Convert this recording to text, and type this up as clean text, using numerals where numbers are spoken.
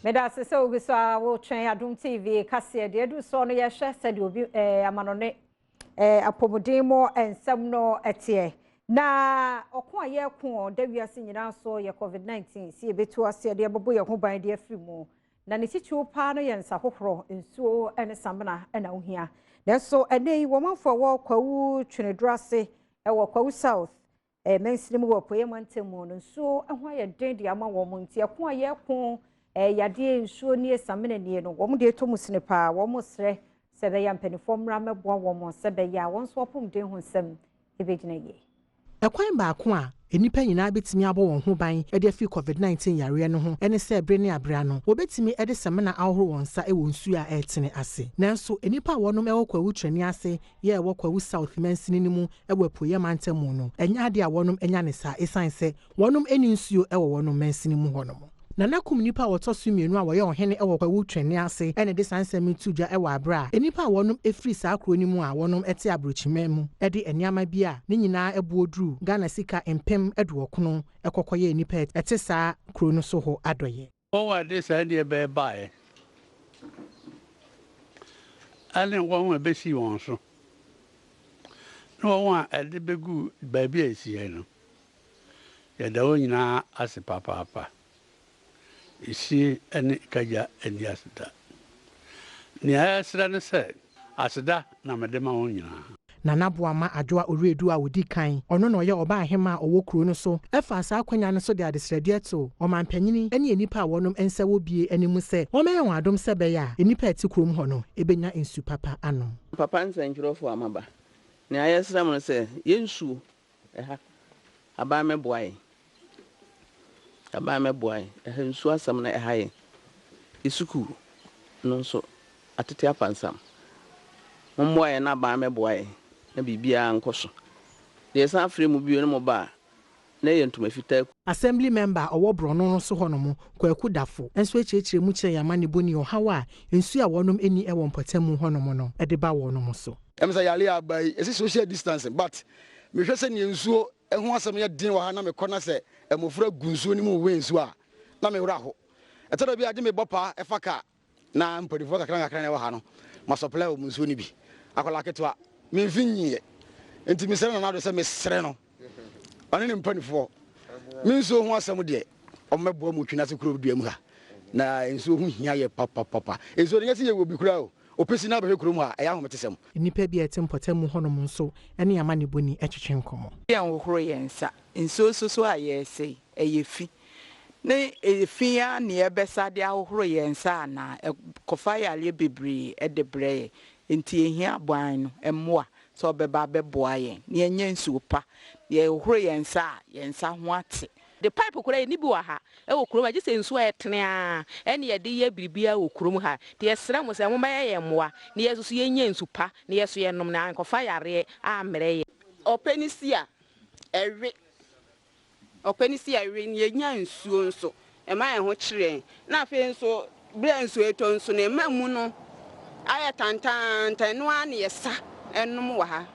Meda ase sɛ wogu so a wotwɛn Adom TV kaseɛ deɛ ɛdu soɔ no yɛhwɛ sɛdeɛ obi eh, amanɔne eh, apɔmuden mu nsɛm no ɛteɛ. Na ɔko a yɛreko da wiase nyinaa so yɛ COVID-19 si yɛbɛtu aseɛ de ɛbɛbɔ yɛn ho ban de afiri mu. Na ne titiriw paa no yɛ nsa hohoro, nsuo ne samina na wohia. Nanso ɛnɛ yi wɔmanfoɔ a wɔwɔ Kwawu Tweneduro ase wɔ Kwawu South mansini mu wɔ Apueeɛ mantam mu no nsuo ho ayɛ den de ama wɔn nti ɛko a yɛko yadeɛ nsuo nie samina nie no wɔn deɛ ɛtɔ mu sene paa wɔn srɛ sɛ ɛbɛyɛ mpanimfoɔ mmra mmɛboa wɔn sɛ ɛbɛyɛ a wɔn nso apɔmuden ho nsɛm ɛbɛgyina yie. Ɛkwan baako a nnipa nyinaa bɛtumi abɔ wɔn ho ban de afiri COVID-19 yareɛ no ho ne sɛ bere ne abere ano, wɔbɛtumi de samina ahohoro wɔn nsa wɔ nsuo a ɛretene ase. Nanso nnipa a wɔnom wɔ Kwawu Trani ase yɛ ɛwɔ Kwawu South mansini no mu wɔ Apueeɛ mantam mu no, ɛnyɛ adeɛ a wɔnom anya no saa ɛsiane sɛ wɔnom nni nsuo wɔ wɔnom mansini mu hɔnom. Nana kum nnipa a wɔtɔ so mmienu a wɔyɛ ɔhene wɔ Kwawu Twene ase na ɛde saa nsɛm yi too dwa wɔ aberɛ a nnipa a wɔnom firi saa kuro no mu a wɔnom te abrokyiman mu de nneɛma bi a ne nyinaa boɔ duru Ghana sika 80,000 kɔ kɔyɛɛ nnipa a ɛte saa kuro no so hɔ adɔeɛ. Wɔn a ɛde saa nneɛma yi baeɛ ne wɔn a ɛbɛsii wɔn so, ne wɔn a ɛde bɛguu baabi a ɛsiiɛ no, yɛda wɔn nyinaa ase papaapa. Esie ne Kagya nni aseda. Nea yɛsrɛ ne sɛ, aseda na mede ma wɔn nyinaa. Nana Boama Adwoa Owiredu a ɔdi kan, ɔno na ɔyɛ ɔbaahemaa a ɔwɔ kuro no so, faa saa akwanya no so de adesrɛdeɛ too ɔmanpanyini ne nnipa a wɔnom nsa wɔ bie anim sɛ wɔmmɛyɛ wɔn adom sɛ ɛbɛyɛ a nnipa a ɛte kurom hɔ no bɛnya nsu papa anom. Papa nsɛnkyerɛwfo a moaba, nea yɛsrɛ mo ne sɛ, yɛn nsuo Ɛha, aban mɛboa yɛn. Aban mɛboa yɛn. Ɛha nsuo asɛm no ɛha yɛn. Yɛ sukuu no nso atete apansam. Mommoa yɛn na aban mɛboa yɛn na biribiara nkɔ so. Deɛ yɛsan frɛ mo bio ne mo ba a, na ɛyɛ ntoma fitaa ku. Assembly member a ɔwɔ borɔno no so hɔnom, Kwaku Dafo, nso akyerɛkyerɛ mu kyerɛ yɛn amanebɔ ni ɔhaw a nsuo a wɔnom nni wɔ mpɔtamu hɔnom no de ba wɔnom so. Ɛm sɛ yare aba yi, yɛse social distancing but mehwɛ sɛdeɛ nsuo ho asɛm yɛ den wɔ ha na mekɔ na sɛ mmɔfra gu nsuo no mu we nsuo a, na me werɛ aho. Ɛtɔ da bi a gye mebɔ paa fa kaa na mpanimfoɔ kakra nkakra na ɛwɔ ha no, ma supply wɔn nsuo no bi. Akwadaa ketewa, me mfe nyiiɛ. Nti mesrɛ Nana Addo sɛ mesrɛ no, ɔne ne mpanimfoɔ, me nsuo ho asɛm deɛ, wɔmmɛboa mu Twene ase kuro dua mu ha. Na nsuo ho hia yɛ papapapa. Nsuo no nyɛ sɛ yɛwɔ bi koraa o. Ɔpɛsi na abɛhwɛ kurom ha a, ɛyɛ ahometesɛm. Nnipa bi a ɛte mpɔtam hɔnom nso ne amanebɔni twetwe nkɔmmɔ. Yɛnhohoro yɛn nsa. Nsuo nso so a yɛresa yi, ɛyɛ fi. Ne ɛyɛ fi ara na yɛbɛsa de ahohoro yɛn nsa anaa? Ɛkɔfa yareɛ bebree de brɛ yɛn. Enti yɛhia aban no mmoa sɛ ɔbɛba abɛboa yɛn na yɛanya nsuo pa. Yɛhohoro yɛn nsa a, yɛn nsa ho ate. De pipe koraa yɛnni bi wɔ ha wɔ kurom ha gye sɛ nsuo a ɛtene ara ɛne yɛde yɛ biribiara wɔ kurom ha nti yɛsrɛ mo sɛ mommɛyɛ yɛn mmoa na yɛn nso so yɛnya nsu pa na yɛn nso yɛnom na ankɔfa yareɛ ammrɛ yɛn. Ɔpɛ no si a, ɛwe. Ɔpɛ no si a, ɛwe. Na yɛnya nsuo nso, ɛma yɛn ho kyere yɛn. Na afei nso, berɛ a nsuo retɔ nso no, ɛma mu no ayɛ tantaantan. Ɛno ara na yɛsa nom wɔ ha.